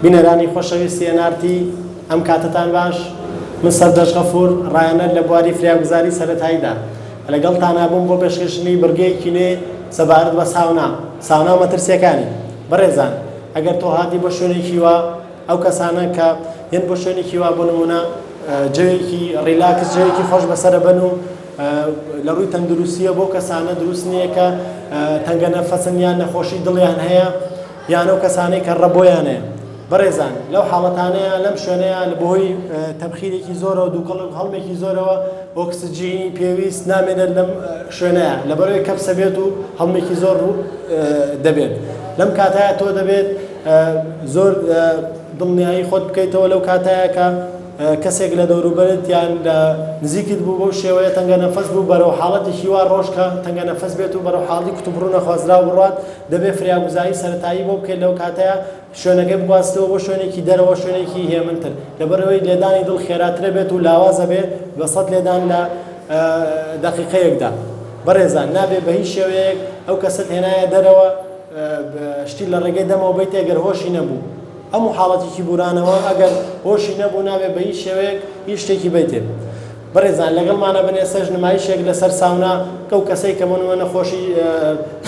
بینەرانی خۆشەویستی NRT ئەم کاتەتان باش من سەردەشت غەفور ڕایەنەر لە بواری فریاگوزاری سەرەتاییدا لەگەڵتانا بووم بۆ پێشکەشکردنی بڕگەیەکی نوێ سەبارەت بە ساونا ساونا و مەترسیەکانی بەڕێزان ئەگەر تۆ هاتی بۆ شوێنێکی وا ئەو کەسانە کە یەن بۆ شوێنێکی وا بۆ نمونە جەوێکی relax جەوێکی خۆش بەسەرەبەن و لە ڕووی تەندروستیە بۆ کەسانە دروست نییە کە تەنگە نەفەسن یان نەخۆشی دڵیان هەیە یان ئەو کەسانەی کە ڕەبۆیان هەیە. بەڕێزان لەو حاڵەتانەیا لەم شوێنەیا بەهۆی تەبخیرێکی زۆرەوە دووکەڵ و هەڵمێکی زۆرەوە ئۆکسجینی پێویست نامێنێت لەم شوێنەیا لەبەرئەوەی کەپسە بێت و هەڵمێکی زۆر ڕوو دەبێت لەم کاتەیا تۆ دەبێت زۆر دڵنیایی خۆت بکەیتەوە لەو کاتەیا کە کەسێک لە دەوروبەرت یان لە نزیکت بوو بەو شێوەیە تەنگە نەفەس بوو بەرەو حاڵەتێکی وا ڕۆژ کە تەنگە نەفەس بێت و بەرەو حاڵی کتوپڕ و نەخوازراو بڕوات دەبێت فریاگوزاری سەرەتایی بۆ بکەیت لەو کاتەیا شوێنەکەی بگواستەوە بۆ شوێنێکی دەرەوە شوێنێکی هێمنتر لەبەرئەوەی لێدانی دڵ خێراترە بێت و لاوازە بێت بە سەت لێدان لە دەقیقەیەکدا بەڕێزان نابێت بە هیچ شێوەیەک ئەو کەسەت هێنایە دەرەوە شتی لە ڕێگەی دەمەوە بیتێ گەر هۆشی نەبوو هەموو حاڵەتێکی بورانەوە ئەگەر هۆشی نەبوو نابێت بە هیچ شێوەیەک هیچ شتێکی بیتێ بەڕێزان لەگەڵمانە بن ئێستاش نمایشێک لەسەر ساونا کەو کەسەی کە بۆ نمونە نەخۆشی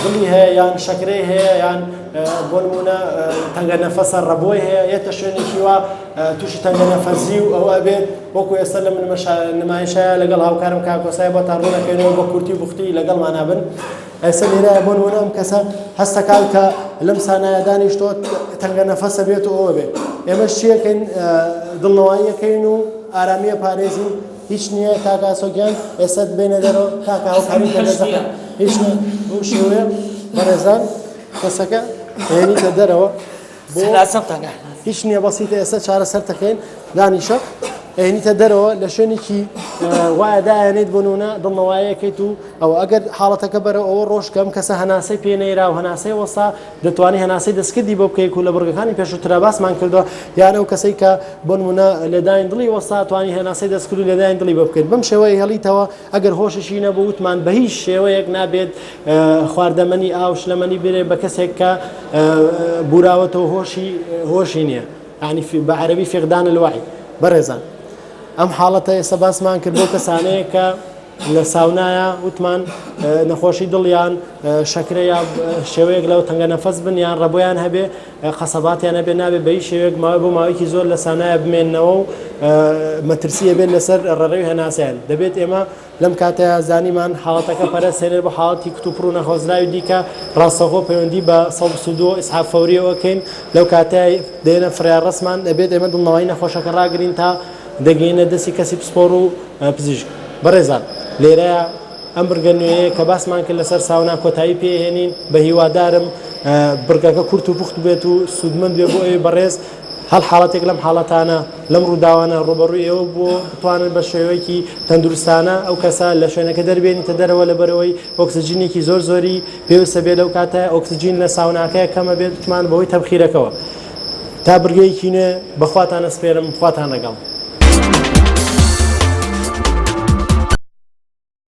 دڵی هەیە یان شەکرەی هەیە یان بۆ نمونە تەنگە نەفەسە ڕەبۆی هەیە یەتە شوێنێکی وا تووشی تەنگە نەفەسی و ئەو ئەبێت وەکو ئێستا لە من نمایشایە لەگەڵ هاوکارم کاکۆسای بۆتان ڕوونەکەینەوە بە کورتی و بوختی لەگەڵمانە بن. ئێستا لێرە بۆ نمونە ئەم کەسە هەستەکان کە لەم سانایە دانیشتۆ تەنگە نەفەسە بێت و ئەوە بێت ئێمەش چیەکەین دڵنەواییەکەین و ئارامیە پارێزین هیچ نییە کاک ئاسۆ گیان ئێستا بێنە دەرەوە کاکە هاوکاری کە لە زەحمەت هیچ نییە بەو شێوەیە بەڕێزان کەسەکە هێنیتە دەرەوە بۆ هیچ نییە بەسیتە ئێستا چارەسەر دەکەین دانیشە ئەهێنیتە دەرەوە لە شوێنێکی وایە دایانێت بۆ نمونە دڵنەوایەکەیت و ئەوە ئەگەر حاڵەتەکە بەرەو ئەوە ڕۆژ کەم کەسە هەناسەی پێ نەیرا و هەناسەی وەستا دەتوانی هەناسەی دەستکردی بۆ بکەیت و لە بڕگەکانی پێشووترا باسمان کردووە یان ئەو کەسەی کە بۆ نمونە لێدانی دڵی وەستا توانی هەناسەی دەستکرد و لێدانی دڵی بۆ بکەیت بەم شێوەیە هێڵیتەوە ئەگەر هۆشیشی نەبوو وتمان بە هیچ شێوەیەک نابێت خواردەمەنی ئاو شلەمەنی برێ بە کەسێک کە بوراوەتەوە هۆشی هۆشی نییە یعنی بە عەرەبی فقدان الوعی بەڕێزان ئەم حاڵەتە ئێستا باسمان کرد بۆ کەسانەیە کە لە ساونایە وتمان نەخۆشی دڵیان شەکرە یا شێوەیەک لەو تەنگە نەفەس بن یان ڕەبۆیان هەبێ قەسەباتیان هەبێ نابێ بە هیچ شێوەیەک ماوەی بۆ ماوەیەکی زۆر لە سانایە بمێننەوە و مەترسی ئەبێت لەسەر ڕێڕەوی هەناسەیان دەبێت ئێمە لەم کاتەیا زانیمان حاڵەتەکە پەرە سێنێت بۆ حاڵەتی کتوپڕ و نەخۆزراوی دیکە ڕاستەوخۆ پەیوەندی بە 122 ئیسعاف فەوریەوە کەین لەو کاتەی دێنە فریاڕەسمان دەبێت ئێمە دڵنەوایی نەخۆشەکە ڕاگرین تا دەگەینە دەستی کەسی پسپۆڕ و پزیشک بەڕێزان لێرەیە ئەم بڕگە نوێیە کە باسمان کرد لەسەر ساونا کۆتایی پێهێنین بە هیوادارم بڕگەکە کورت و پوخت بێت و سوودمەند بێ بۆ ئێوەی بەڕێز هەر حاڵەتێک لەم حاڵەتانە لەم ڕووداوانە ڕووبەڕووی ئێوە بووە بتوانن بە شێوەیەکی تەندروستانە ئەو کەسە لە شوێنەکە دەربێنیتە دەرەوە لەبەرەوەی ئۆکسجینێکی زۆر زۆری پێویستە بێ لەو کاتە ئۆکسجین لە ساوناکەیە کەمە بێت وتمان بەهۆی تەبخیرەکەوە تا بڕگەیەکی نوێ بەخواتان ئەسپێرم خواتان لەگەڵ.